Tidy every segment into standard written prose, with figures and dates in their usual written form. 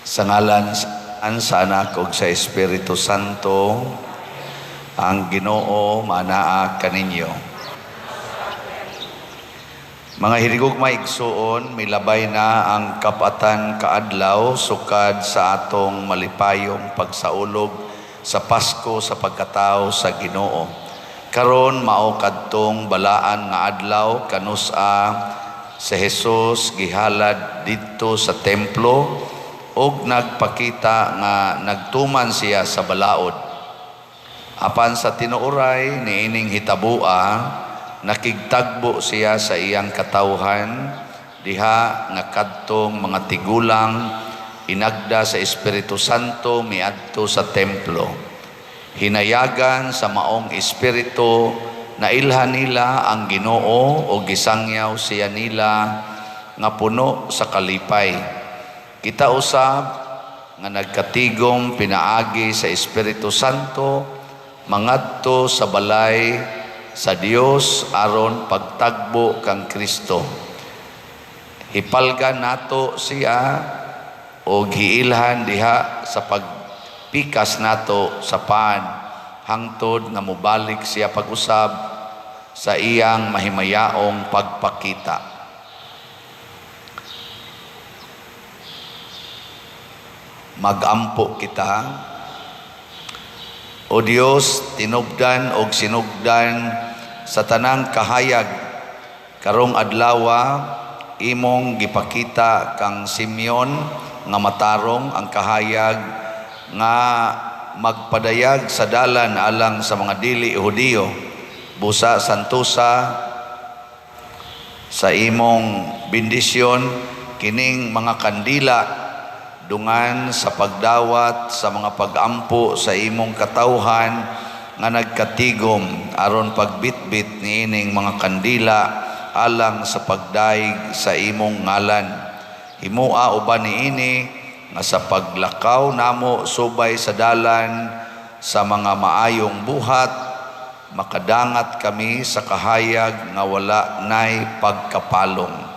Sa ngalan sa Anak ug sa Espiritu Santo, ang Ginoo manaa kaninyo. Mga hinigugma igsuon, milabay na ang kapatan kaadlaw sukad sa atong malipayong pagsaulog sa Pasko sa pagkatao sa Ginoo. Karon mao kadtong balaan nga adlaw kanus-a si Jesus gihalad didto sa templo ug nagpakita nga nagtuman siya sa balaod. Apan sa tinuoray niining hitaboa, nakigtagbo siya sa iyang katawhan diha nga kadtong mga tigulang inagda sa Espiritu Santo miadto sa templo. Hinayagan sa maong espiritu, nailhan nila ang Ginoo o gisangyaw siya nila nga puno sa kalipay. Kita usab nga nagkatigom pinaagi sa Espiritu Santo mangadto sa balay sa Dios aron pagtagbo kang Kristo. Hipalgan nato siya o giilhan diha sa pagpikas nato sa paan hangtod nga mobalik siya pag-usab sa iyang mahimayaong pagpakita. Magampo kita. O Dios, tinubdan og sinugdan sa tanang kahayag, karong adlawa imong gipakita kang Simeon nga matarong ang kahayag nga magpadayag sa dalan alang sa mga dili Hudiyo. Busa santusa sa imong bendisyon kining mga kandila dungan sa pagdawat sa mga pagampo sa imong katawhan nga nagkatigom aron pagbitbit niining mga kandila alang sa pagdaig sa imong ngalan. Himoa uban niini nga sa paglakaw namo subay sa dalan sa mga maayong buhat, makadangat kami sa kahayag nga wala nay pagkapalong.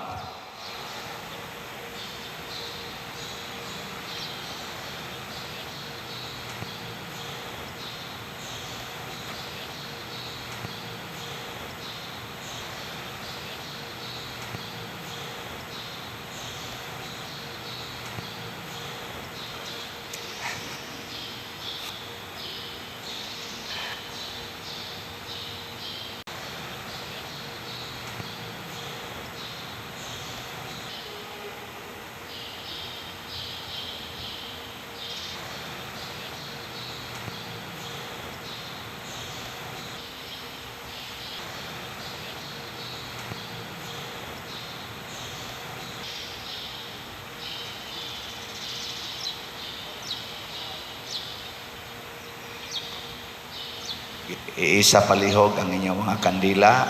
Iisa palihog ang inyong mga kandila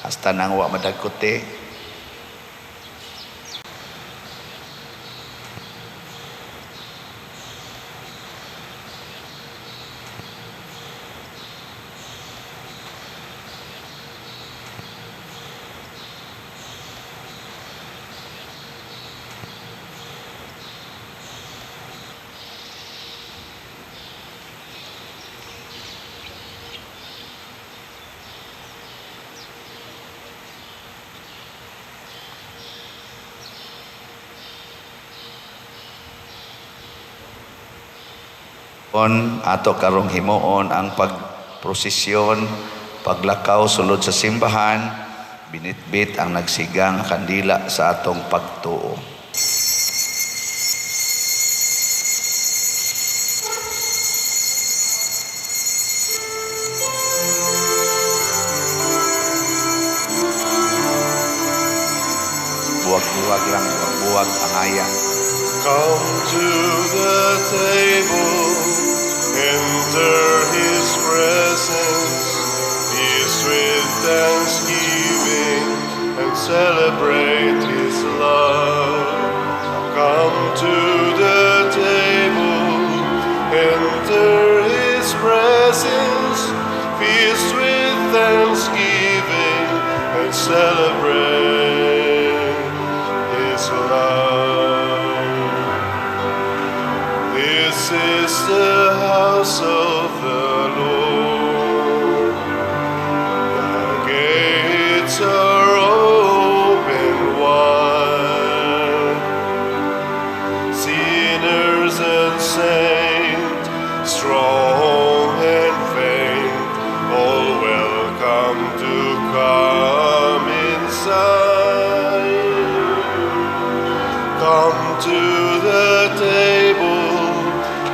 hasta nang wa madagkote. On ato karong himuon ang pagprosesyon, paglakaw sulod sa simbahan, binitbit ang nagsigang kandila sa atong pagtuo. Buwag-buwag lang, buwag-buwag ang ayang. Come to the table, enter his presence, feast with thanksgiving, and celebrate his love. Come to the table, enter his presence, feast with thanksgiving, and celebrate his love. This is the house of the Lord. The gates are open wide. Sinners and saints, strong and faint, all welcome to come inside. Come to the table,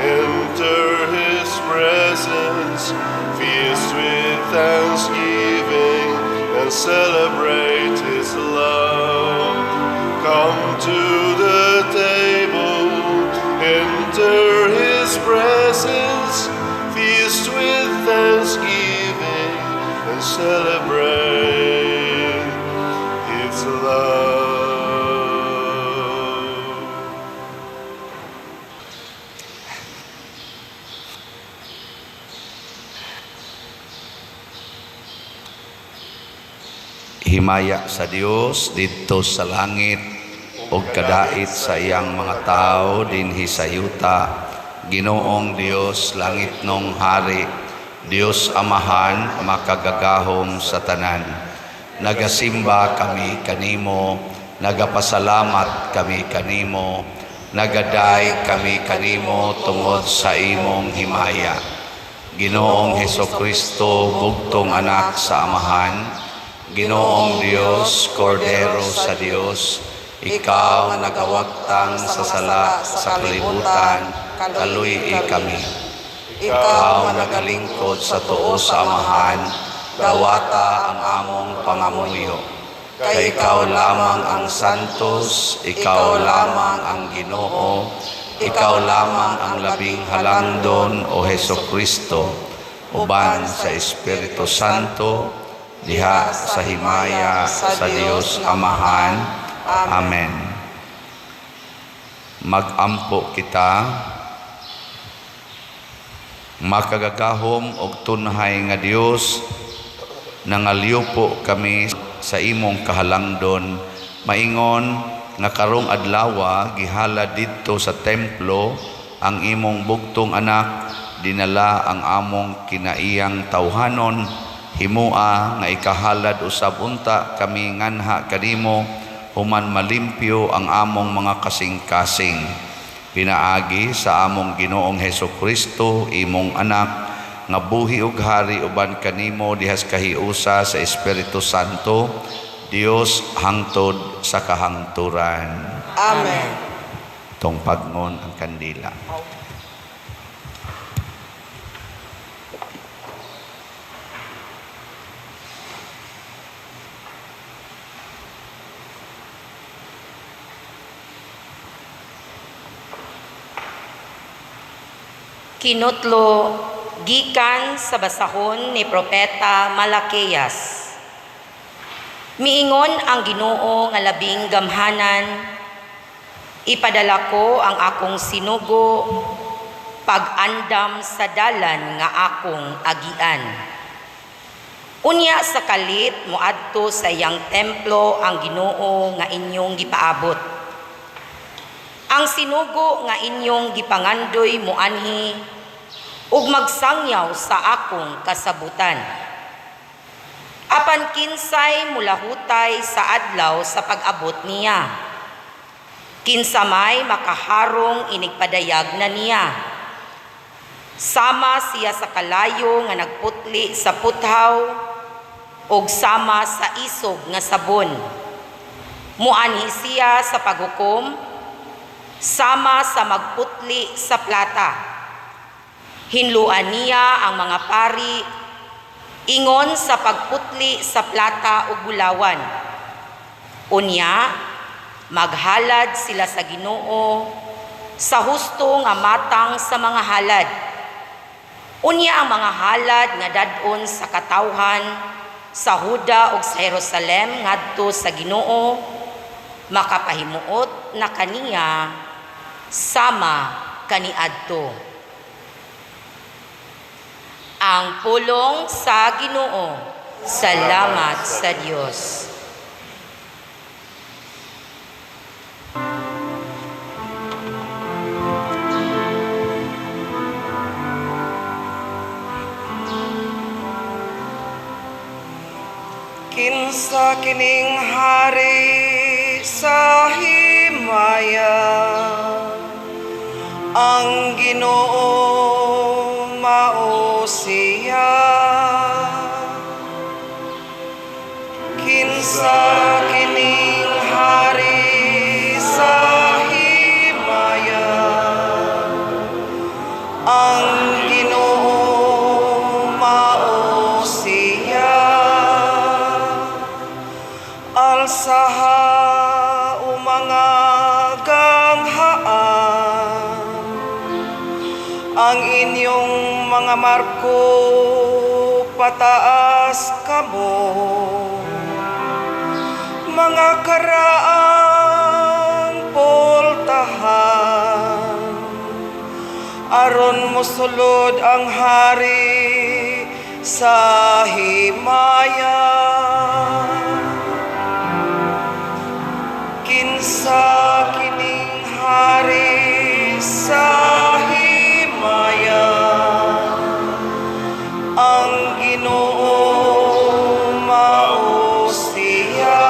enter his presence, feast with thanksgiving, and celebrate his love. Come to the table, enter his presence, feast with thanksgiving, and celebrate his love. Himaya sa Dios didto sa langit ug kadait sa iyang mga tawo dinhi sa yuta. Ginoong Dios, langitnong hari, Dios Amahan, makagagahom sa tanan. Nagasimba kami kanimo, nagapasalamat kami kanimo, nagaday kami kanimo tungod sa imong himaya. Ginoong Heso Kristo, bugtong anak sa Amahan, Ginoong Dios, Kordero sa Dios, ikaw nagawagtang sa sala sa kalibutan, kaluy-i kami. Ikaw nagalingkod sa tuo sa Amahan, dawata ang among pangamuyo. Kay ikaw lamang ang santos, ikaw lamang ang Ginoo, ikaw lamang ang labing halangdon, o Heso Kristo, uban sa Espiritu Santo, diha sa himaya sa Dios Amahan. Amen. Magampo kita. Makagagahom og tunhay nga Dios, nangalyupo kami sa imong kahalangdon, maingon nga karong adlawa gihala didto sa templo ang imong bugtong anak, dinala ang among kinaiyang tawhanon. Himua nga ikahalad usab unta kami nganha kanimo human malimpyo ang among mga kasing-kasing. Pinaagi sa among Ginoong Heso Kristo, imong anak, nga buhi ug hari uban kanimo dihas kahiusa sa Espiritu Santo, Dios hangtod sa kahangturan. Amen. Tong pagngon ang kandila. Kinutlo gikan sa basahon ni Propeta Malakeas. Miingon ang Ginoo nga labing gamhanan, ipadala ko ang akong sinugo pag-andam sa dalan nga akong agian. Unya sa kalit moadto sa iyang templo ang Ginoo nga inyong gipaabot. Ang sinugo nga inyong gipangandoy moanhi ug magsangyaw sa akong kasabutan. Apan kinsay mulahutay sa adlaw sa pag-abot niya. Kinsa may makaharong inigpadayag na niya. Sama siya sa kalayo nga nagputli sa puthaw ug sama sa isog nga sabon. Muanhi siya sa paghukom sama sa magputli sa plata. Hinluan niya ang mga pari ingon sa pagputli sa plata ug bulawan. Unya, maghalad sila sa Ginoo sa husto nga matang sa mga halad. Unya ang mga halad nga dad-on sa katawhan sa Huda ug sa Jerusalem ngadto sa Ginoo, makapahimuot na kaniya sama kaniadto. Ang pulong sa Ginoo. Salamat sa Dios. Kinsa kining hari sa himaya? Ang Ginoo mao siya. Kinsa kining hari sa himaya? Ang Ginoo mao siya. Alsaha o mga ganghaan ang inyong mga marko, pataas kamo, mga karaang pultahan, aron mosulod ang hari sa himaya. Kinsa kining hari sa himaya? Ang Ginoo mao siya.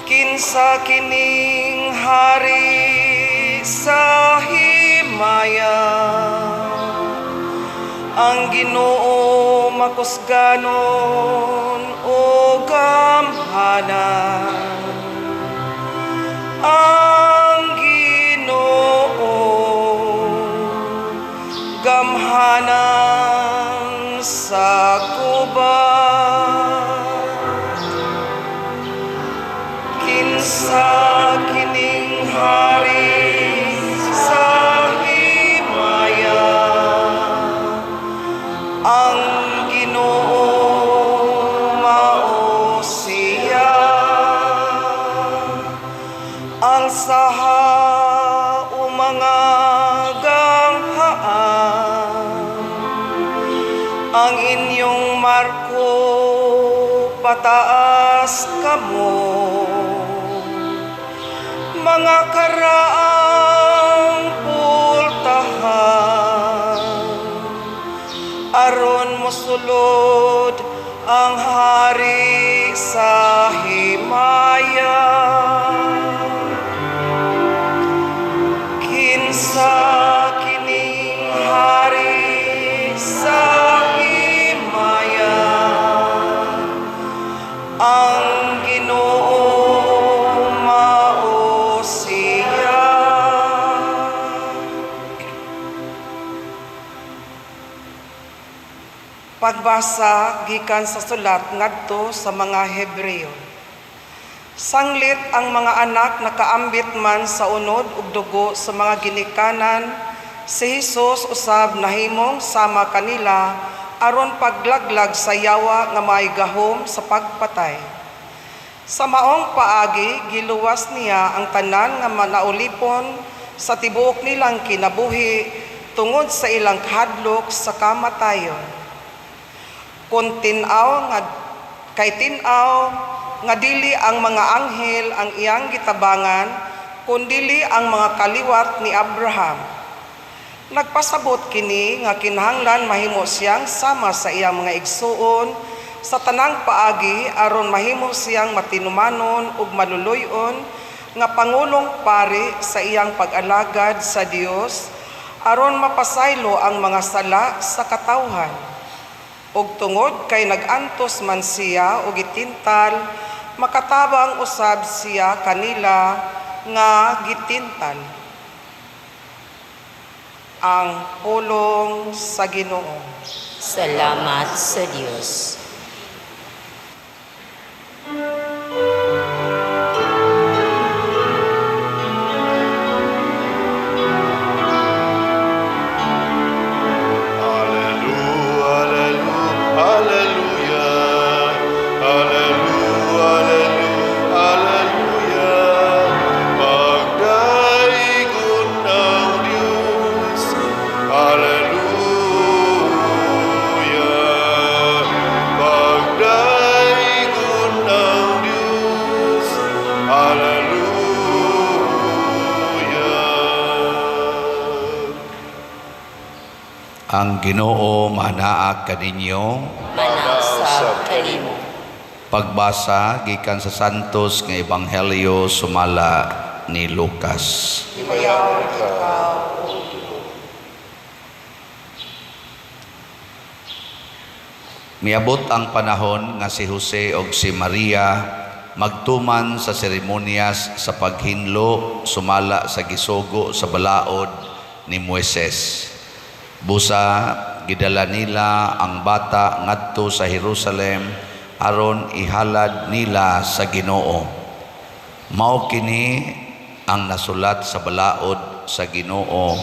Kinsa kining hari sa himaya? Ang Ginoo makusganon o gamhanan. Ang Ginoo gamhanan sa gubat. Kinsa kining hari sa himaya? Ang Ginoo mao siya. Alsaha o mga ganghaan ang inyong marko, pataas kamo, mga karaang pultahan, aron mosulod ang hari sa himaya. Kinsa kining hari sa himaya? Ang Ginoo mao siya. Pagbasa gikan sa sulat ngadto sa mga Hebreo. Sanglit ang mga anak nakaambit man sa unod ug dugo sa mga ginikanan, si Hesus usab nahimong sama kanila aron paglaglag sa yawa nga may gahom sa pagpatay. Sa maong paagi, giluwas niya ang tanan nga manaulipon sa tibuok nilang kinabuhi tungod sa ilang kahadlok sa kamatayon. Kung tin-aw nga kay tin-aw nga dili ang mga anghel ang iyang gitabangan, kundili ang mga kaliwat ni Abraham. Nagpasabot kini nga kinahanglan mahimo siyang sama sa iyang mga igsuon sa tanang paagi aron mahimo siyang matinumanon ug maluluy-on nga pangulong pari sa iyang pag-alagad sa Dios aron mapasaylo ang mga sala sa katawhan. Ug tungod kay nag-antos man siya og gitintal, makatabang usab siya kanila nga gitintal. Ang pulong sa Ginoo. Salamat sa Dios. Ang Ginoo manaa kaninyo. Manaa. usab kanimo. Pagbasa gikan sa Santos nga Ebanghelyo sumala ni Lucas. Himayaon ikaw, O Ginoo. Miabot ang panahon nga si Jose og si Maria magtuman sa seremonyas sa paghinlo sumala sa gisugo sa balaod ni Moises. Busa gidala nila ang bata ngadto sa Jerusalem aron ihalad nila sa Ginoo. Mao kini ang nasulat sa balaod sa Ginoo: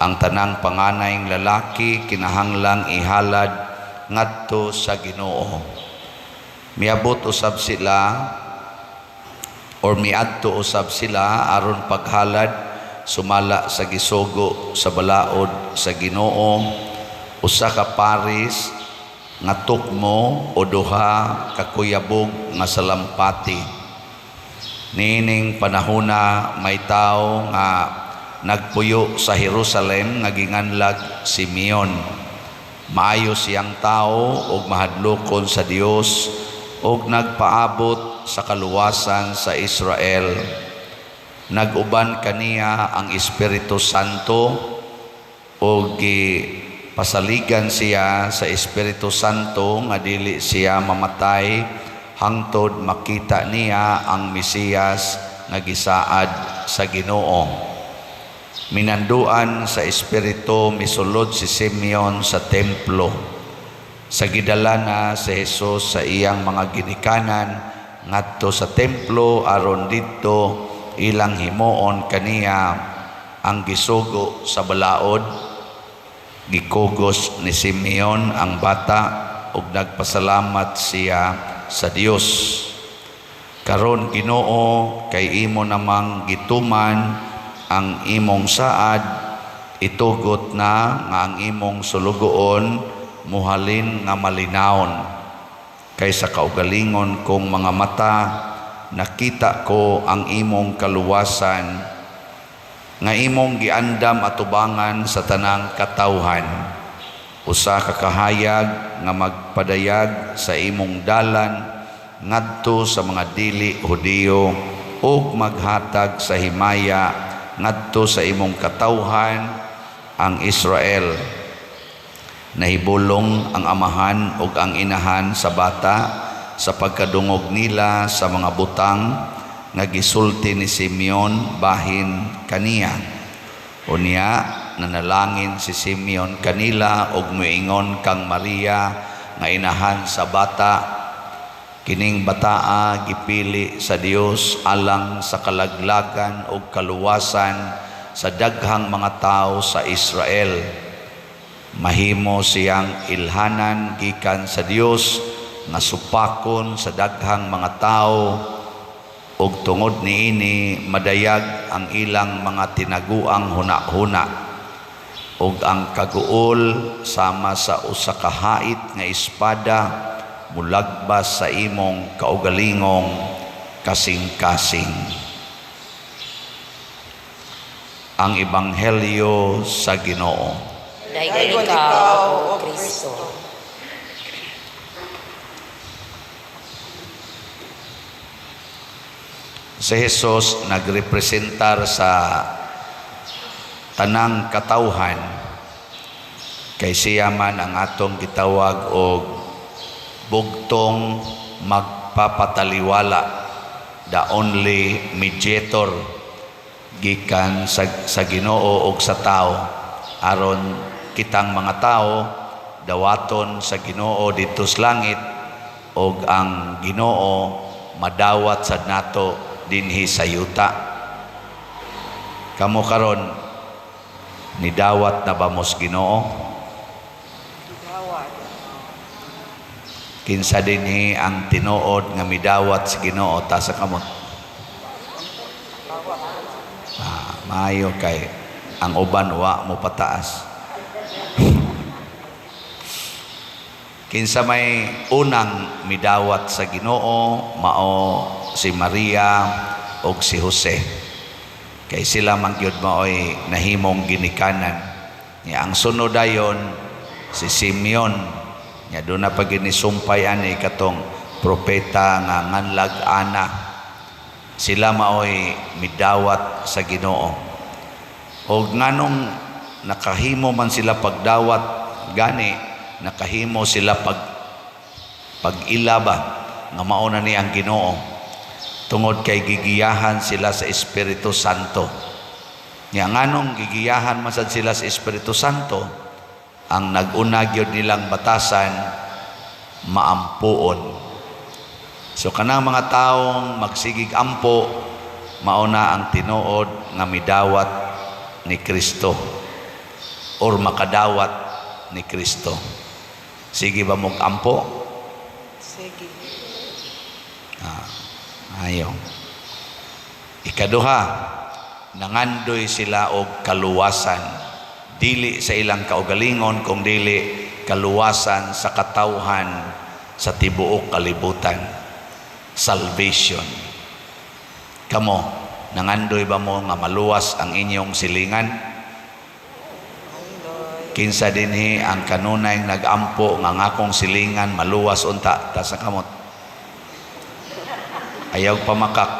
ang tanang panganayng lalaki kinahanglang ihalad ngadto sa Ginoo. Miabot usab sila or miadto usab sila aron paghalad sumala sa gisugo sa balaod sa Ginoo, usa ka paris nga tukmo o duha ka kuyabog nga salampati. Niining panahona may tawo nga nagpuyo sa Jerusalem nga ginganlag Simeon. Maayo siyang tao ug mahadlokon sa Dios ug nagpaabot sa kaluwasan sa Israel. Nag-uban kaniya ang Espiritu Santo ug pasaligan siya sa Espiritu Santo nga dili siya mamatay hangtod makita niya ang Mesiyas nga gisaad sa Ginoo. Minanduan sa Espiritu, misulod si Simeon sa templo. Sa gidala na si Jesus sa iyang mga ginikanan ngadto sa templo aron didto ilang himuon kaniya ang gisugo sa balaod, gikugos ni Simeon ang bata ug nagpasalamat siya sa Dios. Karon, Ginoo, kay imo namang gituman ang imong saad, itugot na nga ang imong sulugoon muhalin nga malinawon. Kay sa kaugalingon kong mga mata nakita ko ang imong kaluwasan nga imong giandam atubangan sa tanang katawhan, usa ka kahayag nga magpadayag sa imong dalan ngadto sa mga dili Hudiyo ug maghatag sa himaya ngadto sa imong katawhan ang Israel. Nahibulong ang amahan ug ang inahan sa bata sa pagkadungog nila sa mga butang nga gisulti ni Simeon bahin kaniya. Unya nanalangin si Simeon kanila ug moingon kang Maria nga inahan sa bata, "Kining bataa gipili sa Dios alang sa kalaglagan ug kaluwasan sa daghang mga tawo sa Israel. Mahimo siyang ilhanan gikan sa Dios nga supakon sa daghang mga tawo ug tungod niini madayag ang ilang mga tinaguang hunahuna, ug ang kaguol sama sa usa ka hait nga espada mulagbas sa imong kaugalingong kasing-kasing." Ang Ebanghelyo sa Ginoo. Daygon ikaw, O Kristo. Si Jesus nagrepresentar sa tanang katawhan kay siya man ang atong gitawag og bugtong magpapataliwala, the only mediator gikan sa Ginoo og sa tao, aron kitang mga tao dawaton sa Ginoo didto sa langit og ang Ginoo madawat sa nato dinhi sa yuta. Kamo karon, nidawat na ba mos Ginoo? Dawat. Kinsa dinhi ang tinuod nga midawat sa Ginoo? Taas sa kamot. Ah, maayo kay ang uban wa mo pataas. Kinsa may unang midawat sa Ginoo, mao si Maria og si Jose. Kay sila man gyud maoy nahimong ginikanan. Nya ang sunod dayon si Simeon. Nya duna pa gyud nisumpay ani katong propeta nga nganlag Ana. Sila maoy midawat sa Ginoo. Og nganong nakahimo man sila pagdawat gani, nakahimo sila pag-ila ba nga mao na ni ang Ginoo, tungod kay gigiyahan sila sa Espiritu Santo. Nya nganong gigiyahan man sad sila sa Espiritu Santo? Ang nag-una gyud nilang batasan, maampuon. So kanang mga taong magsigig ampo, mao na ang tinuod nga midawat ni Kristo or makadawat ni Kristo. Sige ba mog ampo? Sige. Ayo. Ikaduha, nangandoy sila og kaluwasan. Dili sa ilang kaugalingon, kung dili kaluwasan sa katawhan sa tibuok kalibutan. Salvation. Kamo, nangandoy ba mo nga maluwas ang inyong silingan? Andoy. Kinsa dinhi ang kanunay nagampo nga ang akong silingan maluwas unta? Taas kamot. Ayaw pamakak.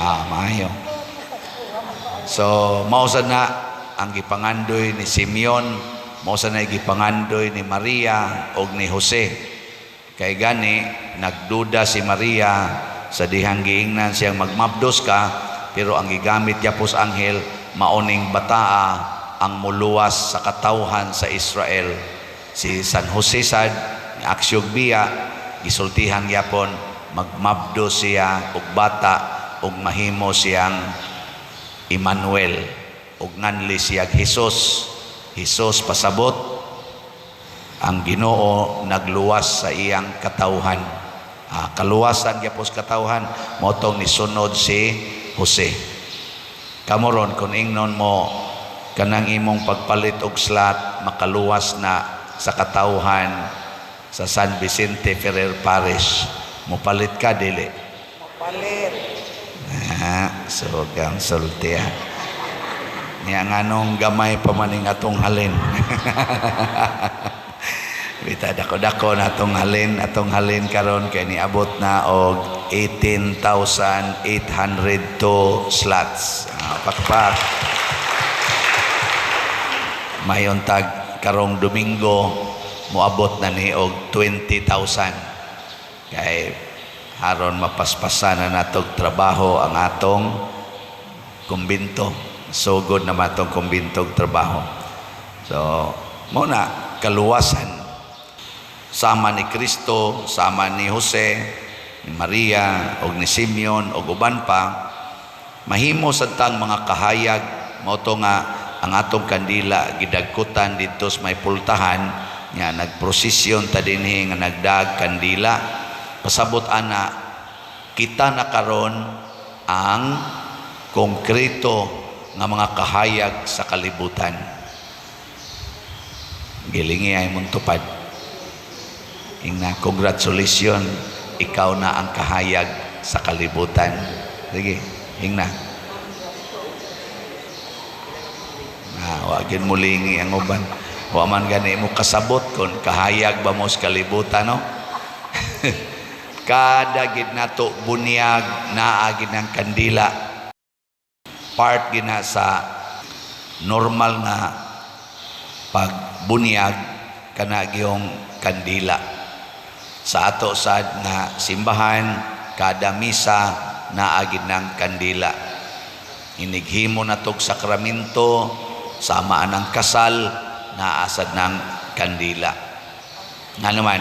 Ah, maayo. So, mao sad na ang gipangandoy ni Simeon, mao sad na gipangandoy ni Maria og ni Jose. Kay gani nagduda si Maria sa dihang giingnan siyang magmabdos ka, pero ang gigamit gyapon sa anghel, maoning bataa ang muluwas sa katawhan sa Israel. Si San Jose sad aksyog biya, gisultihan gyapon magmabdos siya og bata ug mahimo siyang Emmanuel ug nganli siya Jesus. Jesus pasabot ang Ginoo nagluwas sa iyang katawhan. Ah, kaluwasan gyapon sa katawhan, mao tong nisunod si Jose. Kamo ron, kung ingnon mo kanang imong pagpalit og slot makaluwas na sa katawhan sa San Vicente Ferrer Parish, mopalit ka, dili? Palit. Ah, so gang sulti ah. Niya nganong gamay pa maning atong halin. Bita dako-dako na atong halin, atong halin karon kay niabot na og 18,802 slots. Ah, pakpak. Mayon tag karong Domingo moabot na ni og 20,000. Kay aron mapaspasan na natog trabaho ang atong kumbinto. Sugod na matong kumbinto og trabaho. So, mao na kaluwasan. Sama ni Kristo, sama ni Jose, ni Maria, og ni Simeon, og uban pa, mahimo sad tang mga kahayag. Mao to nga ang atong kandila gidagkutan didto sa may pultahan nga nagprosesyon ta dinhi nga nagdag kandila. Pasabot ana kita na karon ang konkreto nga mga kahayag sa kalibutan. Gilingi ay mong tupad. Ingna, "Congratulations, ikaw na ang kahayag sa kalibutan." Sige, ingna. Ah, wa gyud mo lingi ang uban. Wa man gani mo kasabot kung kahayag ba mo sa kalibutan, no? Kada gid nato bunyag, naa gid ng kandila. Part gina sa normal nga pagbunyag kana gyung kandila. Sa ato sad nga simbahan, kada misa naa gid ng kandila. Inighimo natog sakramento, sama anang kasal, naa sad ng kandila. Nga naman,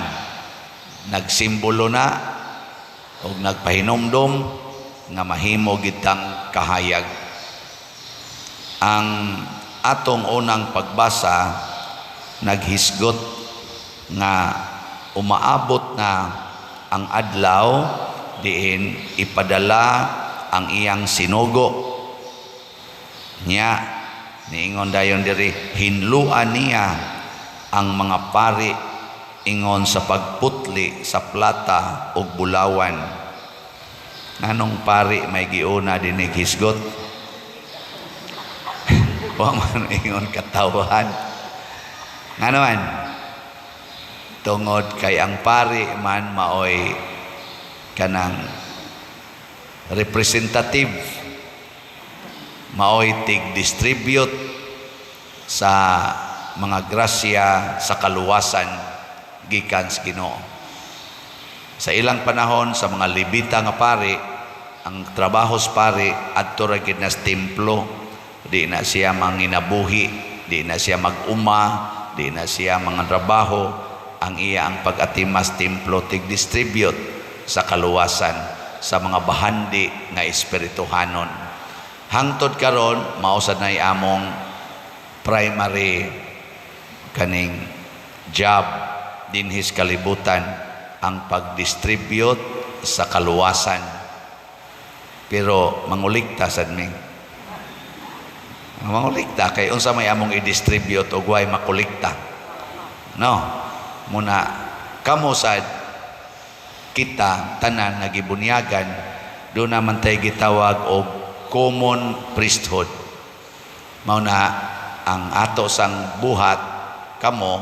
nagsimbolo na og nagpahinomdom nga mahimo gitang kahayag. Ang atong unang pagbasa naghisgot nga umaabot na ang adlaw diin ipadala ang iyang sinugo. Nya niingon dayon diri, hinluan niya ang mga pari ingon sa pagputli sa plata ug bulawan. Nganong pari may giuna dinhi hisgot? Wa man ingon katawhan. Ngano man? Tungod kay ang pari man maoy kanang representative, maoy tig-distribute sa mga grasya sa kaluwasan gikan sa Ginoo. Sa ilang panahon sa mga Levita nga pari, ang trabaho sa pari adto ra gid na sa templo. Di na siya manginabuhi, di na siya mag-uma, di na siya mga trabaho. Ang iya ang pag-atimas templo, tig-distribute sa kaluwasan sa mga bahandi nga espirituhanon. Hangtod karon, mao sad nay among primary kaning job dinhi sa kalibutan, ang pag-distribute sa kaluwasan. Pero mangulikta sad mi. Mangulikta kay unsa may among i-distribute og way makulikta? No. Muna kamo sad, kita tanan nga gibunyagan, do naman tay gitawag og common priesthood. Mao na ang ato sang buhat, kamo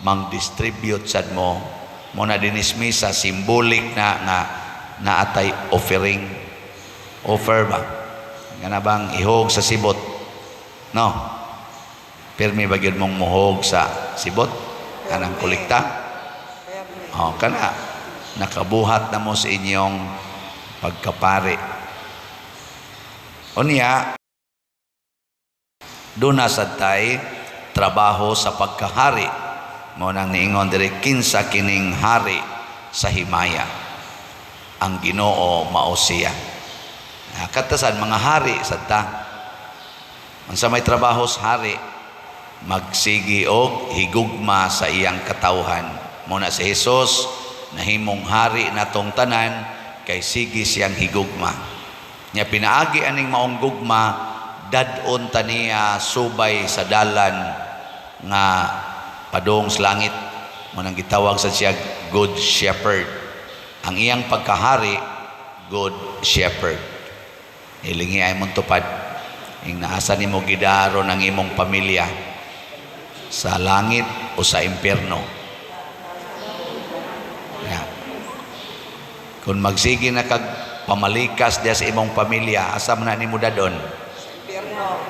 mang-distribute sad mo. Mo na dinis misa, symbolic na nga naatay offering. Offer ba? Nga bang ihog sa sibot? No. Pirmi ba gyud mong muhog sa sibot? Kanang kolekta? Permi. Oh, kana nakabuhat na mo sa inyong pagkapari. Unya, doon na sad tay trabaho sa pagkahari. Mo nang niingon diri, kinsa kining hari sa himaya? Ang Ginoo mao siya. Ah, katasan mga hari sad ta. Unsa may trabaho sa hari? Magsigi og higugma sa iyang katawhan. Mo na si Jesus nahimong hari natong tanan kay sige siyang higugma. Nya pinaagi aning maong gugma, dad-on ta niya subay sa dalan nga padung sa langit. Mo nang gitawag sa siya Good Shepherd. Ang iyang pagkahari, Good Shepherd. Ilingi ay mong tupad. Ing naasa nimo gidaron ang imong pamilya, sa langit o sa impyerno? Yeah. Kung magsige na kag pamalikas diya sa imong pamilya, asa man na nimo dadon? Impyerno.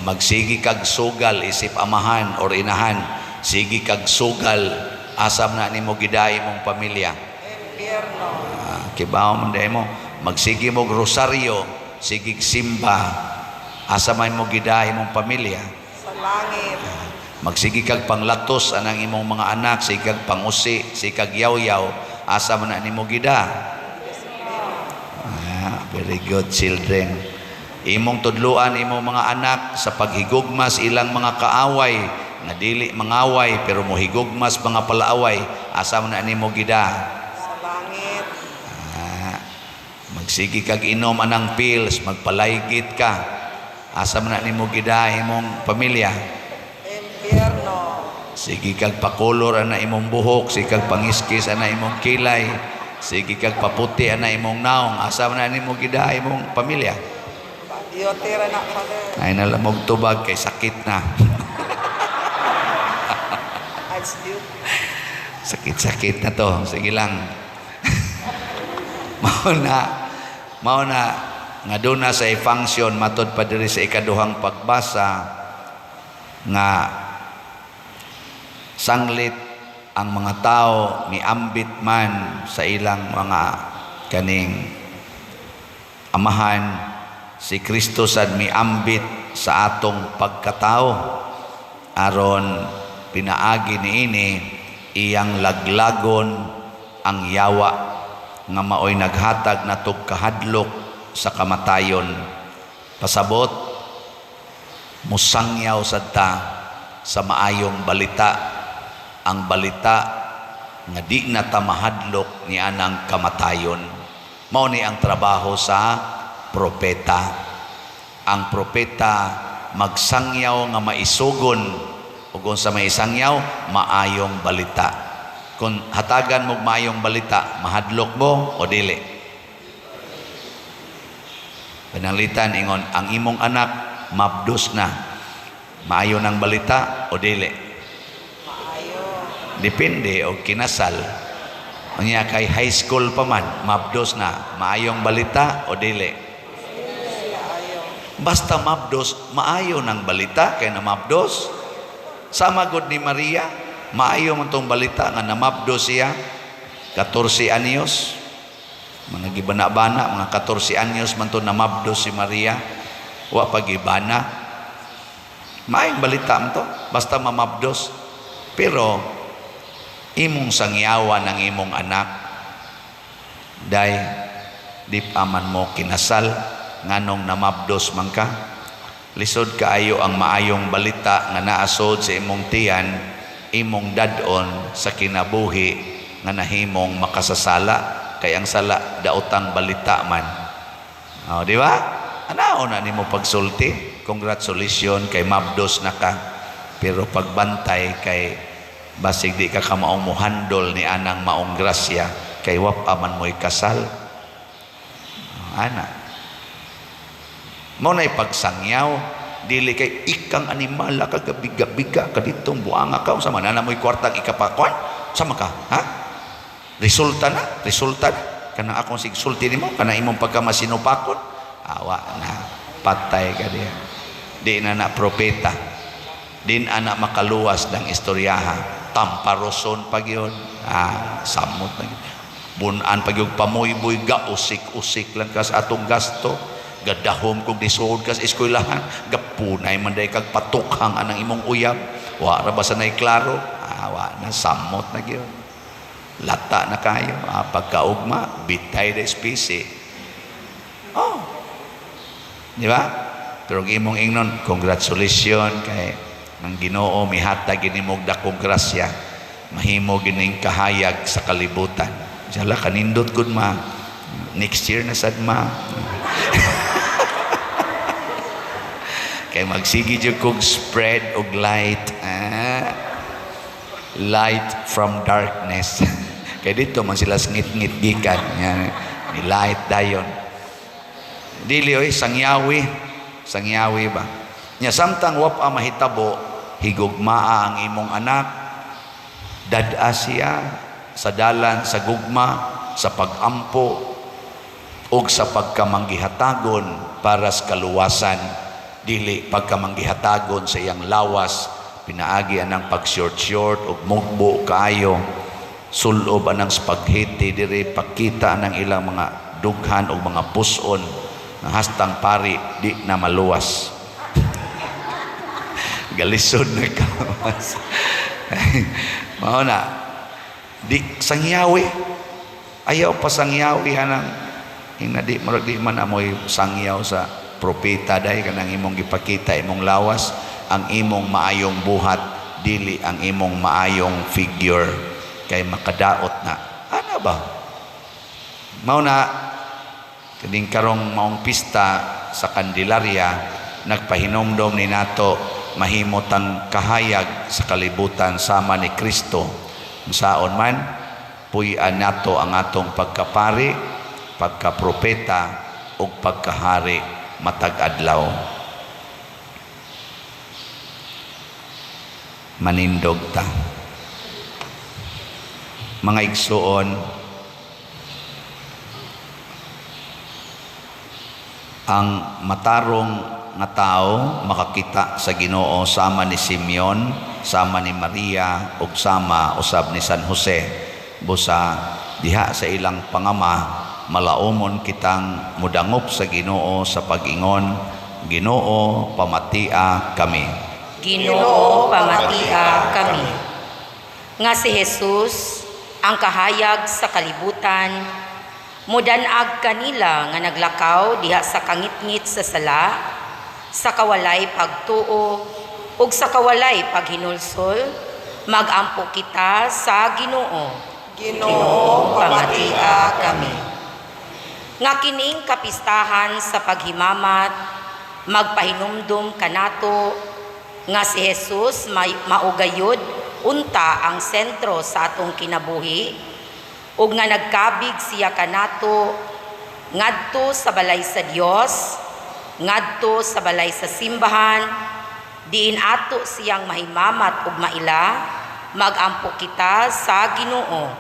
Magsige kag sugal isip amahan or inahan, sige kag sugal, asa man na nimo giday imong pamilya? Impyerno. Ah, kibaw man diay mo. Magsige mo rosaryo, sige simba, asa man mo giday imong pamilya? Sa langit. Magsige kag panglatos anang imong mga anak, sige kag pangusi, sige kag yaw-yaw, asa man na nimo gida? Ah, very good, children. Imong tudluan imong mga anak sa paghigugma sa ilang mga kaaway, nga dili mangaway pero mohigugma sa mga palaaway, asa man na nimo gida? Sa langit. Ah, magsige kag inom anang pills, magpalaygit ka, asa man na nimo gida imong pamilya? Impyerno. Sige kag pakolor ana imong buhok, sige kag pangiskis ana imong kilay, sige kag paputi ana imong naong, asa man na nimo gida imong pamilya? Beauty ra na, Father. Ay nalamog tubag kay sakit na. It's beauty. Sakit-sakit na to. Sige lang. Mao na nga doon na sa function matod pa diri sa ikaduhang pagbasa nga sanglit ang mga tao miambit man sa ilang mga kaning amahan, si Kristo sad miambit sa atong pagkatao aron pinaagi niini iyang laglagon ang yawa nga maoy naghatag natog kahadlok sa kamatayon. Pasabot, musangyaw sad ta sa maayong balita, ang balita nga di na ta mahadlok ni anang kamatayon. Mao ni ang trabaho sa propeta. Ang propeta magsangyaw nga maisugon, ug unsa may isangyaw? Maayong balita. Kung hatagan mo maayong balita, mahadlok mo o dili? Pananglitan ingon ang imong anak mabdos na, maayo ng balita o dili? Maayo. Depende og kinasal. Unya kay high school pa man, mabdos na, maayong balita o dili? Basta mabdos, maayo ng balita kay namabdos. Sama gud ni Maria, maayo man tong balita nga namabdos siya 14 anyos. Mga gibana-bana, mga 14 anyos man to namabdos si Maria. Wa pa gibana. Maayong balita man to, basta mamabdos. Pero imong sangyawan ang imong anak, day di pa man mo kinasal, nganong namabdos man ka? Lisod kaayo ang maayong balita nga naasod sa imong tiyan, imong dad-on sa kinabuhi nga nahimong makasasala, kay ang sala daotang balita man. Oh, di ba? Anao na nimo pagsulti? Congratulations kay mabdos na ka. Pero pagbantay kay basig di ka kamaong muhandol ni anang maong grasya kay wa pa man mo'y kasal. Ana. Mao na'y pagsangyaw, dili kay ikang animala ka, gabiga-biga ka ditong buanga ka, unsa man ana mo'y kwartang ikapakuan? Sama ka, ha? Resulta na, resulta na. Kana akong sigsulti nimo, kana imong pagkamasinupakon, awa na, patay ka diya. Di na na propeta. Di na na makaluwas ng istoryaha. Tamparoson pag yun. Ah, samot na yun. Bunan pag yung pamuyboy, gausik-usik lang ka sa atong gasto. Gadahom kung disuod ka sa eskwelahan. Gapunay man day kag patukhang anang imong uyab. Wa ra ba sa nay klaro? Ah, wa na, samot na yun. Lata na kayo. Ah, pagkaugma, bitay na especie. Oh. Di ba? Pero ang imong ingnon, congratulations kay ang Ginoo mihatag gini mo dakong grasya, mahimo gining kahayag sa kalibutan. Sala kanindot gud ma. Next year na sad ma. Kay magsige jud kog spread og light. Ah, light from darkness. Kay dito man sila ngit-ngit gikan. Yan, ni light dayon. Dili oy sangyawi. Sangyawi ba? Nya samtang wa pa mahitabo, higugmaa ang imong anak, dad-a siya sa dalan sa gugma, sa pag-ampo ug sa pagkamanggihatagon para sa kaluwasan, dili pagkamanggihatagon sa iyang lawas, pinaagi anang pag-short-short ug mugbo kaayo, sulob anang spaghetti diri, pakita anang ilang mga dughan ug mga puson nga hastang pari di na maluwas. Galisod na kawas. Mao na di sangyawi. Ayaw pa sangyawi anang ina di murag di man amoy sangyaw sa propeta day kanang imong gipakita imong lawas, ang imong maayong buhat dili ang imong maayong figure kay makadaot na. Ana ba? Mao na kining karong maong pista sa Candelaria, nagpahinomdom ni nato mahimot ang kahayag sa kalibutan sama ni Kristo. Saon man puy-an nato ang atong pagkapari, pagkapropeta ug pagkahari matag adlaw. Manindog ta. Mga igsuon, ang matarong nga tao makakita sa Ginoo sama ni Simeon, sama ni Maria ug sama usab ni San Jose. Busa diha sa ilang pangama malaumon kitang mudangop sa Ginoo sa pag-ingon, Ginoo, pamatia kami. Ginoo, pamatia kami. Nga si Jesus ang kahayag sa kalibutan, mudanag kanila nga naglakaw diha sa kangitngit sa sala, sa kawalay pagtuo ug sa kawalay paghinulsol, magampo kita sa Ginoo. Ginoo, pamatia kami. Nga kining kapistahan sa paghimamat, magpahinumdum kanato nga si Jesus maugayod unta ang sentro sa atong kinabuhi, ug nga nagkabig siya kanato ngadto sa balay sa Dios, ngadto sa balay sa simbahan, diin ato siyang mahimamat ug maila. magampo kita sa Ginoo.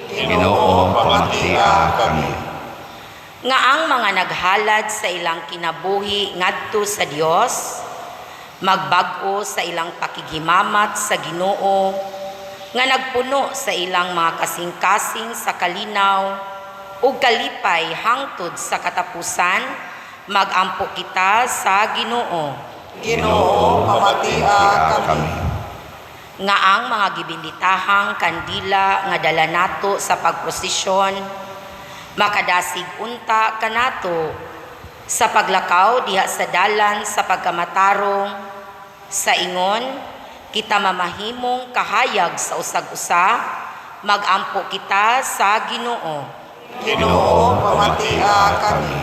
Ginoo, pamatia kami. Nga ang mga naghalad sa ilang kinabuhi ngadto sa Dios, magbag-o sa ilang pakighimamat sa Ginoo, nga nagpuno sa ilang mga kasing-kasing sa kalinaw ug kalipay hangtod sa katapusan, magampo kita sa Ginoo. Ginoo, pamatia kami. Nga ang mga gibinditahang kandila nga dala nato sa pagprosesyon makadasig unta kanato sa paglakaw diha sa dalan sa pagkamatarong, sa ingon kita mamahimong kahayag sa usag-usa, magampo kita sa Ginoo. Ginoo, pamatia kami.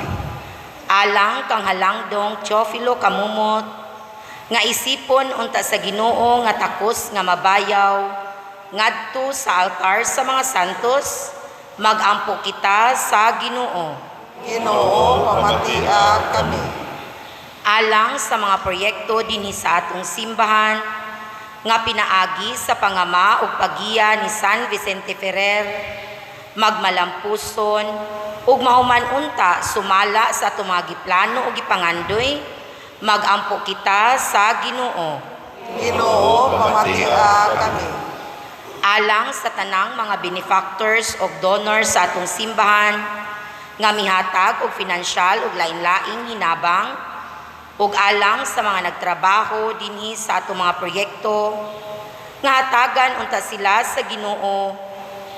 Alang kang halangdong Teofilo Kamumot, nga isipon unta sa Ginoo nga takos nga mabayaw ngadto sa altar sa mga santos, magampo kita sa Ginoo. Ginoo, pamatia kami. Alang sa mga proyekto dinhi sa atong simbahan nga pinaagi sa pangama ug paggiya ni San Vicente Ferrer, magmalampuson ug mahuman unta sumala sa atong mga giplano ug gipangandoy, magampo kita sa Ginoo. Ginoo, pamatia kami. Alang sa tanang mga benefactors ug donors sa atong simbahan nga mihatag og finansyal ug lain-laing hinabang, ug alang sa mga nagtrabaho dinhi sa atong mga proyekto nga hatagan unta sila sa Ginoo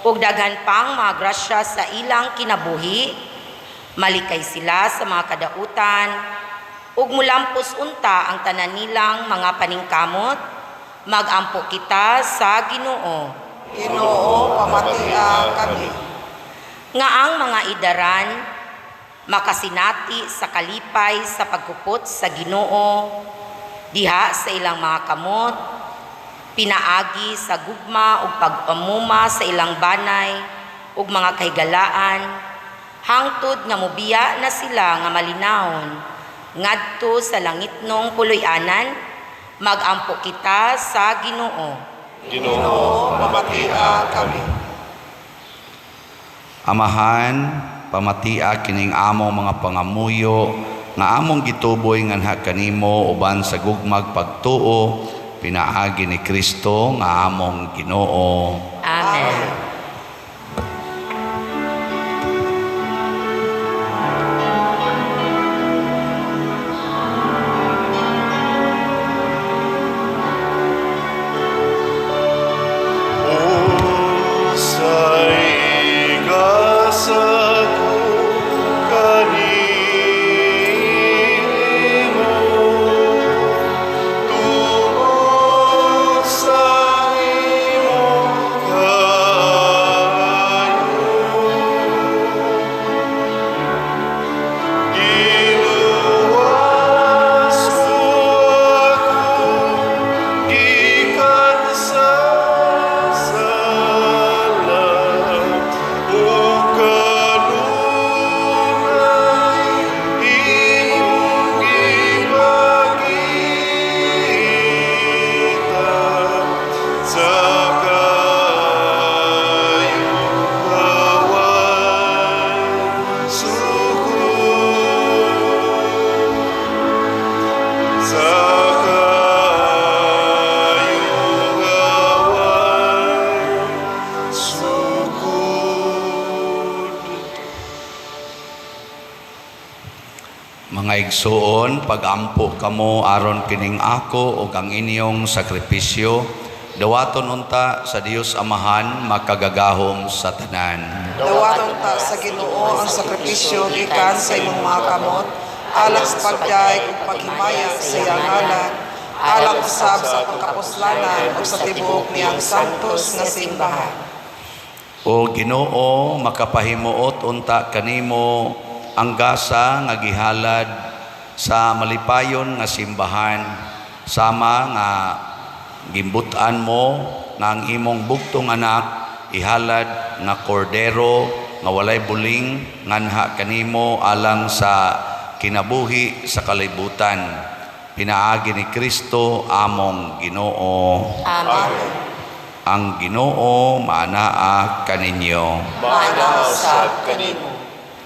ug daghan pang mga grasya sa ilang kinabuhi, malikay sila sa mga kadautan ug mulampos unta ang tanan nilang mga paningkamot, magampo kita sa Ginoo. Ginoo, pamatia kami. Nga ang mga idaran makasinati sa kalipay sa pagkupot sa Ginoo diha sa ilang mga kamot, pinaagi sa gugma ug pag-amuma sa ilang banay ug mga kahigalaan, hangtod nga mobiya na sila nga malinawon ngadto sa langitnong puloy-anan, magampo kita sa Ginoo. Ginoo, pamatia kami. Amahan, pamatia kining among mga pangamuyo nga among gituboy nganha kanimo uban sa gugmag pagtuo pinaagi ni Kristo nga among Ginoo. Amen. Unsay gasa ko kanimo, tungod sa imong kaayo. Giluwas mo ako gikan sa sala, ug kanunay imong gipakita sa kaayo nga way sukod. Sa kaayo nga way sukod. Mga igsuon, pagampo kamo aron kining ako ug ang inyong sakripisyo dawaton unta sa Dios Amahan makagagahom sa tanan. Dawaton ta sa Ginoo ang sakripisyo gikan sa imong mga kamot, alang sa pagdayeg ug paghimaya sa iyang ngalan, alang usab sa pagkapuslanan ug sa tibuok niyang santos nga simbahan. O Ginoo, makapahimuot unta kanimo ang gasa nga gihalad sa malipayon nga simbahan, sama nga gimbut-an mo nga ang imong bugtong anak ihalad nga kordero nga walay buling nganha kanimo alang sa kinabuhi sa kalibutan, pinaagi ni Kristo among Ginoo. Amen. Ang Ginoo maanaa kaninyo. Maanaa usab kanimo.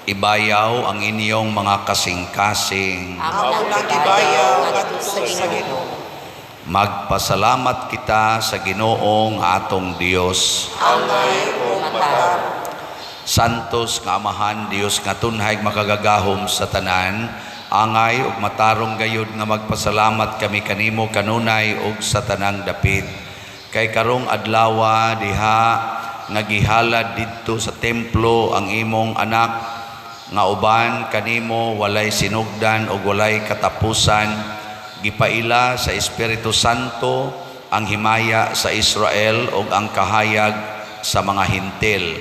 Ibayaw ang inyong mga kasing-kasing. Amo Amo nang gibayaw ngadto sa Ginoo. Magpasalamat kita sa Ginoong atong Dios. Angay ug matarong. Santos nga Amahan, Dios nga tunhay makagagahom sa tanan, angay ug matarong gayud nga magpasalamat kami kanimo kanunay ug sa tanang dapit. Kay karong adlawa diha nga gihalad didto sa templo ang imong anak nga uban kanimo walay sinugdan ug walay katapusan, gipaila sa Espiritu Santo ang himaya sa Israel ug ang kahayag sa mga Hentil.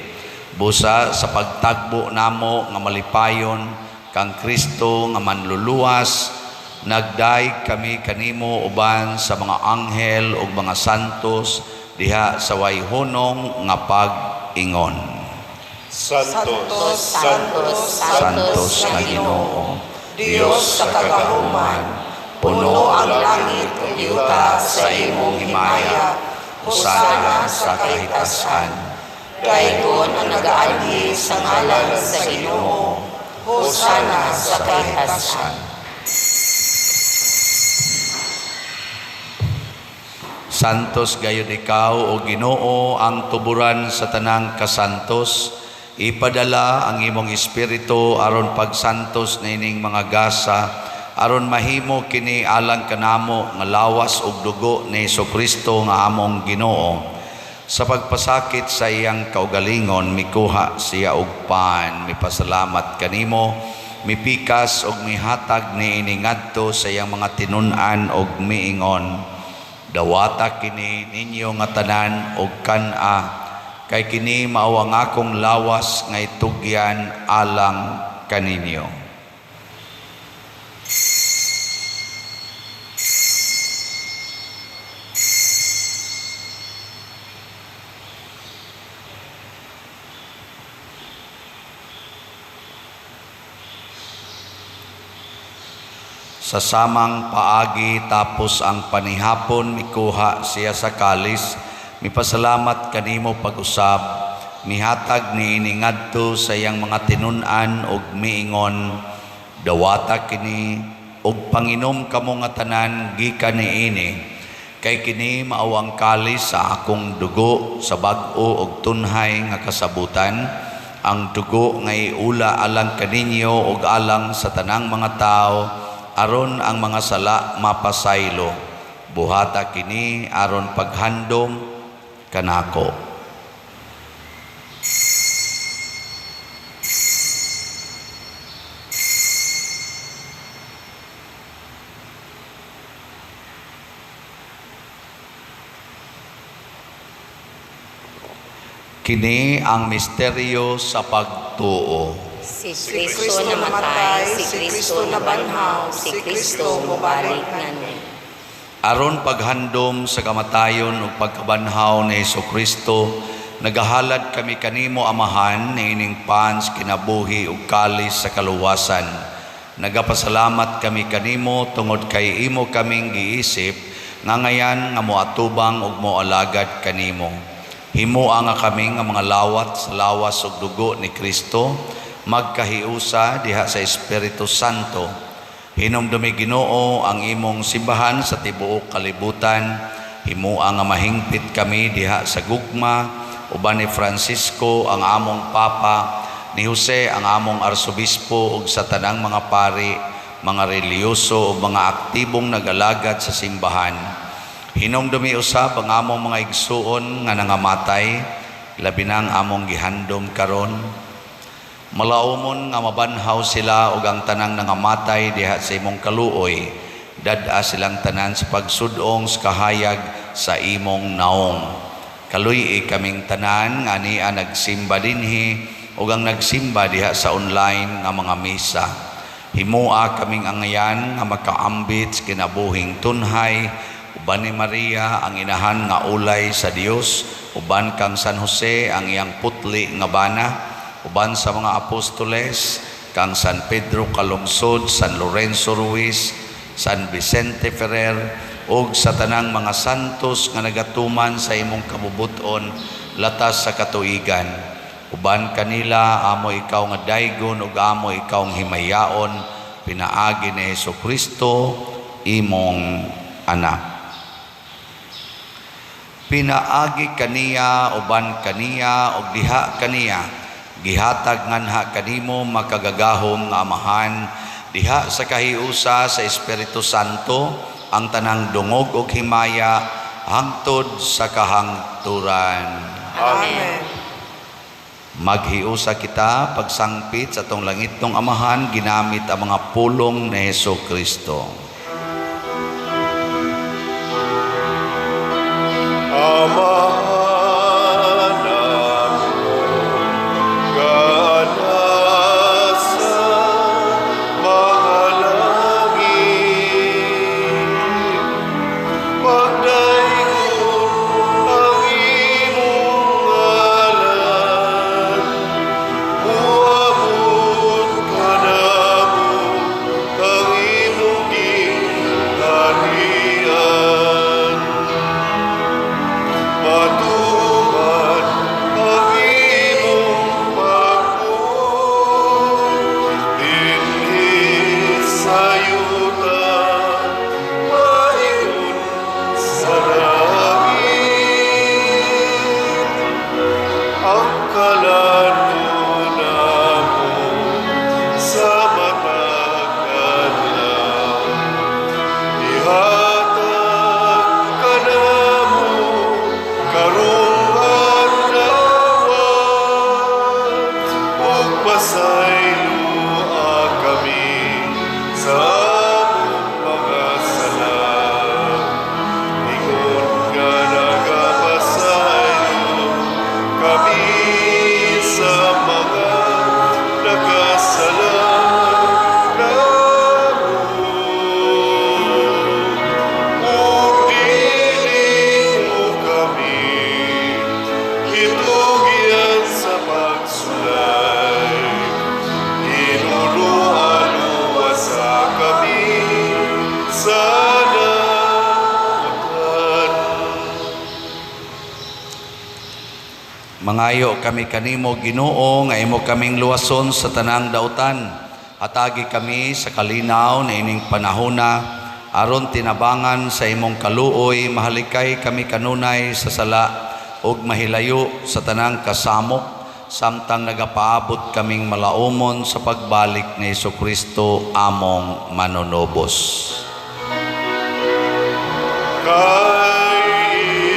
Busa sa pagtagbo namo nga malipayon kang Kristo nga manluluwas, nagdayeg kami kanimo uban sa mga anghel ug mga santos diha sa way hunong nga pag-ingon. Santos, Santos, Santos nga Ginoo, Dios sa kagahuman, puno ang langit ug yuta sa imong himaya. Hosana sa kahitasan. Daygon ang nagaanhi sa ngalan sa Ginoo. Hosana sa kahitasan. Santos gayud ikaw o Ginoo, ang tuburan sa tanang kasantos. Ipadala ang imong espiritu aron pagsantos niining mga gasa, aron mahimo kini alang kanamo nga lawas ug dugo ni Hesukristo nga among Ginoo. Sa pagpasakit sa iyang kaugalingon, mikuha siya og pan, mipasalamat kanimo, mipikas og mihatag niini ngadto sa iyang mga tinun-an og miingon: "Dawata kini ninyo nga tanan og kan-a, kay kini mao ang akong lawas nga itugyan alang kaninyo." Sa samang paagi, tapos ang panihapon, mikuha siya sa kalis, mipasalamat kanimo pag-usab, mihatag niini ngadto sa iyang mga tinun-an og miingon: "Dawata kini og panginom kamo nga tanan gikan niini, kay kini mao ang kalis sa akong dugo sa bag-o og tunhay nga kasabutan, ang dugo nga iula alang kaninyo ug alang sa tanang mga tawo aron ang mga sala mapasaylo. Buhata kini aron paghandom kanako." Kini ang misteryo sa pagtuo. Si Kristo namatay, si Kristo nabanhaw, si Kristo mobalik nganhi. Aron paghandom sa kamatayon ug pagkabanhaw ni Hesukristo, nagahalad kami kanimo, Amahan, niining pan sa kinabuhi ug kalis sa kaluwasan. Nagapasalamat kami kanimo tungod kay imo kaming giisip nga ngayan nga moatubang ug moalagad kanimo. Himoa nga kami nga mga lawat sa lawas ug dugo ni Kristo magkahiusa diha sa Espiritu Santo. Hinumdumi, Ginoo, ang imong simbahan sa tibuok kalibutan. Himoa nga mahingpit kami diha sa gugma uban ni Francisco ang among Papa, ni Jose ang among Arsobispo ug sa tanang mga pari, mga relihiyoso ug mga aktibong nagalagad sa simbahan. Hinumdumi usab ang among mga igsuon nga nangamatay, labi na ang among gihandom karon. Malaumon nga mabanhaw sila ug ang tanang nangamatay diha sa imong kaluoy. Dad-a silang tanan sa pagsudong sa kahayag sa imong naong. Kaluy-i kaming tanan nga ania nagsimba dinhi ug ang nagsimba diha sa online nga mga misa. Himoa kaming angayan nga makaambit sa kinabuhing tunhay uban ni Maria ang inahan nga ulay sa Dios, uban kang San Jose ang iyang putli nga bana, uban sa mga apostoles, kang San Pedro Calungsod, San Lorenzo Ruiz, San Vicente Ferrer, ug sa tanang mga santos nga nagatuman sa imong kabubut-on latas sa katuigan. Uban kanila amo ikaw nga daygon ug amo ikaw nga himayaon pinaagi ni Hesukristo imong anak. Pinaagi kaniya, uban kaniya, ug diha kaniya, gihatag nganha kanimo makagagahom nga Amahan, diha sa kahiusa sa Espiritu Santo, ang tanang dungog ug himaya hangtod sa kahangturan. Amen. Maghiusa kita pagsangpit sa atong langitnong Amahan ginamit ang mga pulong ni Hesukristo. Amahan ka nasa mga langit, pagdaygon ang imong ngalan, muabot kanamo ang imong gingharian. Matuman ang imong pagbuot dinhi sa yuta, maingon sa langit. Ang kalanon namo sa matag adlaw, ihatag kanamo karong adlaw, ug pasayloa kami sa among mga sala, ingon nga nagapasaylo kami sa mga nakasala namo. Ug dili mo kami itugyan sa pagsulay, hinulua-luwasa kami sa dautan. Mangayo kami kanimo, Ginoo, nga imo kaming luwason sa tanang dautan. Hatagi kami sa kalinaw na ining panahona aron tinabangan sa imong kaluoy mahalikay kami kanunay sa sala ug mahilayo sa tanang kasamok samtang nagapaabot kaming malaumon sa pagbalik ni Hesukristo among manunubos. Kay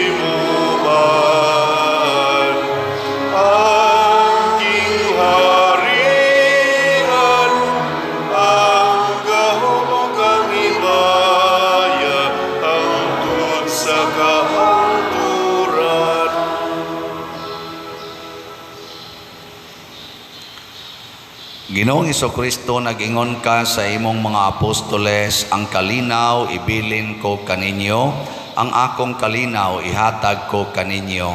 imo man ang gingharian, ang gahom ug ang himaya, hangtod sa kahangturan. Ginoong Hesukristo, nag-ingon ka sa imong mga apostoles, ang kalinaw ibilin ko kaninyo, ang akong kalinaw ihatag ko kaninyo.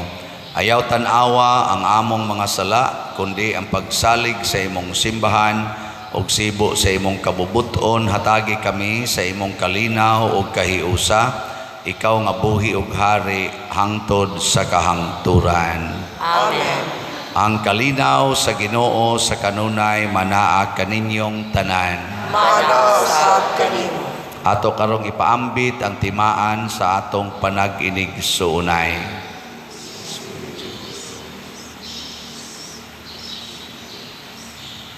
Ayaw tan-awa ang among mga sala, kundi ang pagsalig sa imong simbahan ug sibo sa imong kabubuton, hatagi kami sa imong kalinaw ug kahiusa, ikaw nga buhi ug hari hangtod sa kahangturan. Amen. Ang kalinaw sa Ginoo sa kanunay manaa kaninyong tanan. Mana usab kanimo. Ato karong ipaambit ang timaan sa atong panag-inig suunay.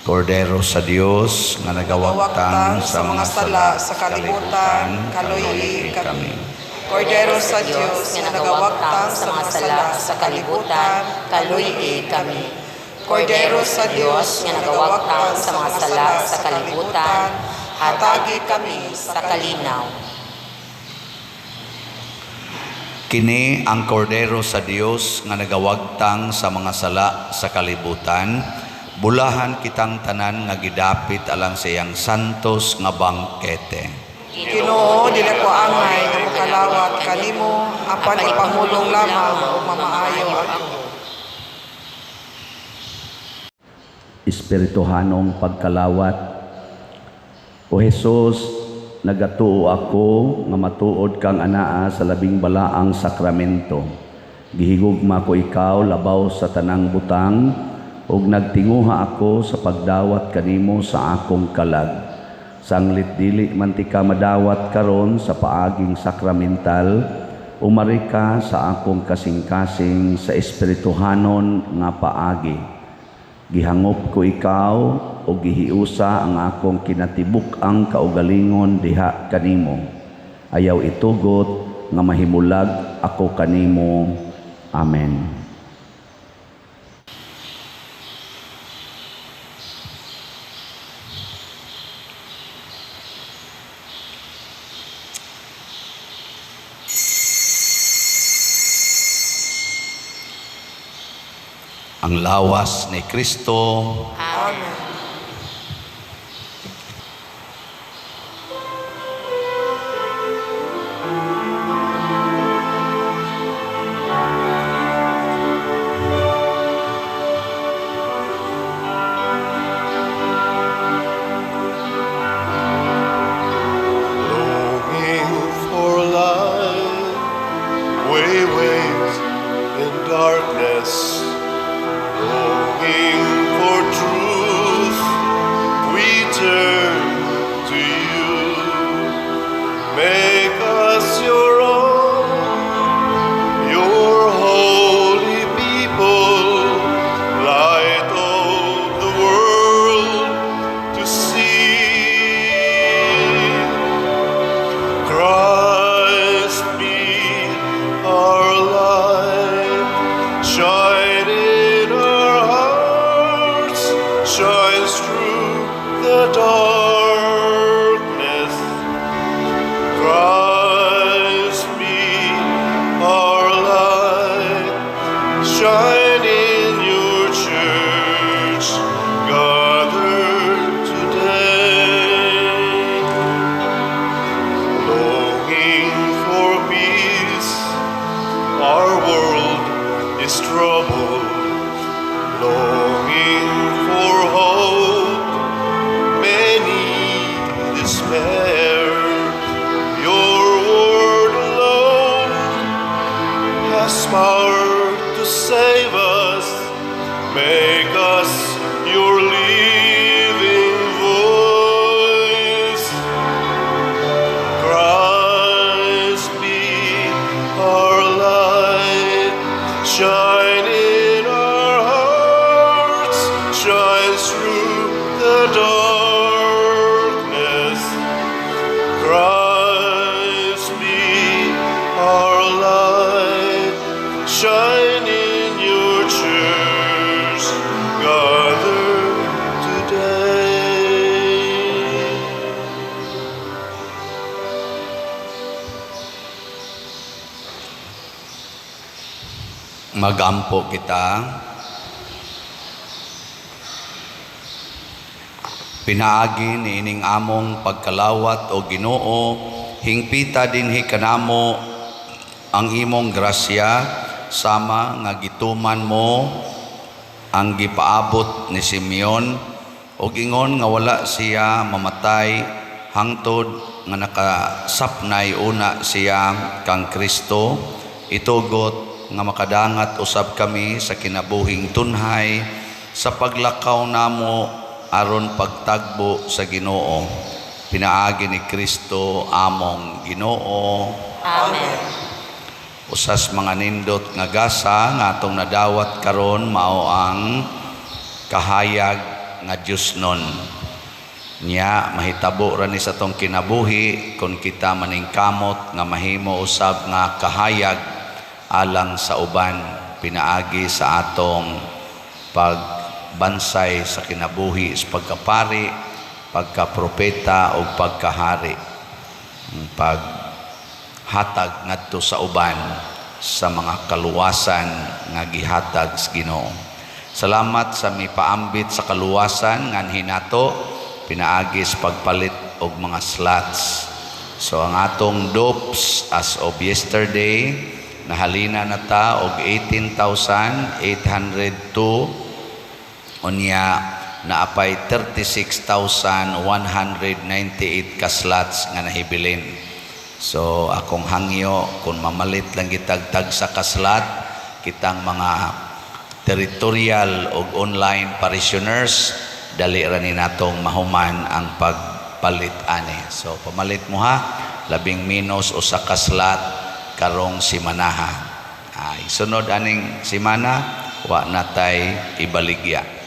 Kordero sa Dios nga nagawagtang Wagtang sa mga sala sa kalibutan, kaluyi kami. Kordero sa Dios nga nagawagtang sa mga sala sa kalibutan, kaluyi kami. Kordero sa Dios nga nagawagtang sa mga sala sa kalibutan, hatagi kami sa kalinaw. Kini ang kordero sa Dios nga nagawagtang sa mga sala sa kalibutan. Bulahan kitang tanan nga gidapit alang sa iyang santos nga bangkete. Ginoo, dili ko angay nga mokalawat kanimo, apan ipahulong lamang ug mamaayo ako. Espirituhanong pagkalawat. O Jesus, Nagatuo ako nga matuod kang anaa sa labing balaang sakramento. Gihigugma ko ikaw labaw sa tanang butang ug nagtinguha ako sa pagdawat kanimo sa akong kalag. Sanglit dili man tika madawat karon sa paaging sakramental, umari ka sa akong kasing-kasing sa espirituhanon nga paagi. Gihangop ko ikaw o gihiusa ang akong kinatibuk-ang kaugalingon diha kanimo. Ayaw itugot nga mahimulag ako kanimo. Amen. Ang lawas ni Kristo. Amen. Longing for light, we wait in darkness. Longing for truth, we turn to you. Make us your own, your holy people, light of the world to see. Christ be our light, shine in our hearts, shines through the darkness. Christ be our light, shine in your church, gathered today. Longing for peace, our world is troubled. Longing for hope, many despair. Your word alone has power to save us. Make us your living voice. Christ be our light, shine in our hearts, shines through the darkness. Christ be our light, shine in your church, gathered today. Magampo kita. Pinaagi niining among pagkalawat o Ginoo, hingpita dinhi kanamo ang imong grasya sama nga gituman mo ang gipaabot ni Simeon og ingon nga wala siya mamatay hangtod nga nakasapnay una siya kang Kristo. Itugot nga makadangat usab kami sa kinabuhing tunhay sa paglakaw namo aron pagtagbo sa Ginoo, pinaagi ni Kristo among Ginoo. Amen. Usas mga nindot nga gasa nga atong nadawat karon mao ang kahayag nga Dios nun. Nya mahitabo ra ni sa atong kinabuhi kung kita maningkamot nga mahimo usab nga kahayag alang sa uban pinaagi sa atong pagbansay sa kinabuhi sa pagkapari, pagkapropeta o pagkahari. Ang paghatag ngadto sa uban sa mga kaluwasan nga gihatag sa Ginoo. Salamat sa mipaambit sa kaluwasan nga hinato pinaagi sa pagpalit og mga slots. So ang atong dupes as of yesterday nahalina na ta og 18,802, unya. Naapay 36,198 ka slots nga nahibilin. So akong hangyo, kung mamalit lang gitag tagsa ka slot kitang mga territorial ug online parishioners, dali ra ni natong mahuman ang pagpalit ani. So pamalit mo ha, labing minus usa ka slot karong simanaha. Ay, sunod aning simana wa natay ibaligya.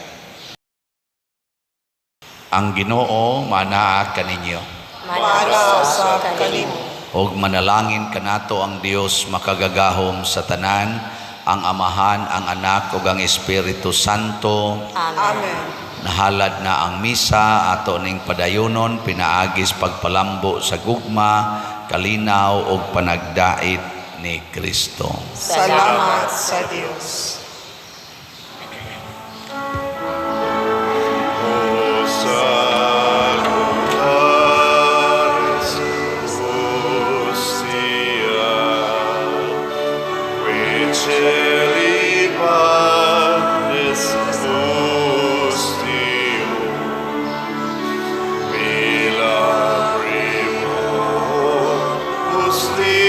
Ang Ginoo manaa kaninyo. Maana usab kanimo. Og manalangin kanato ang Dios makagagahom sa tanan, ang Amahan, ang Anak ug ang Espiritu Santo. Amen. Amen. Nahalad na ang misa, ato ning padayonon pinaagis pagpalambo sa gugma, kalinaw ug panagdait ni Kristo. Salamat sa Dios. O salutaris hostia, qui celi panis hostio, milabrimo hostia.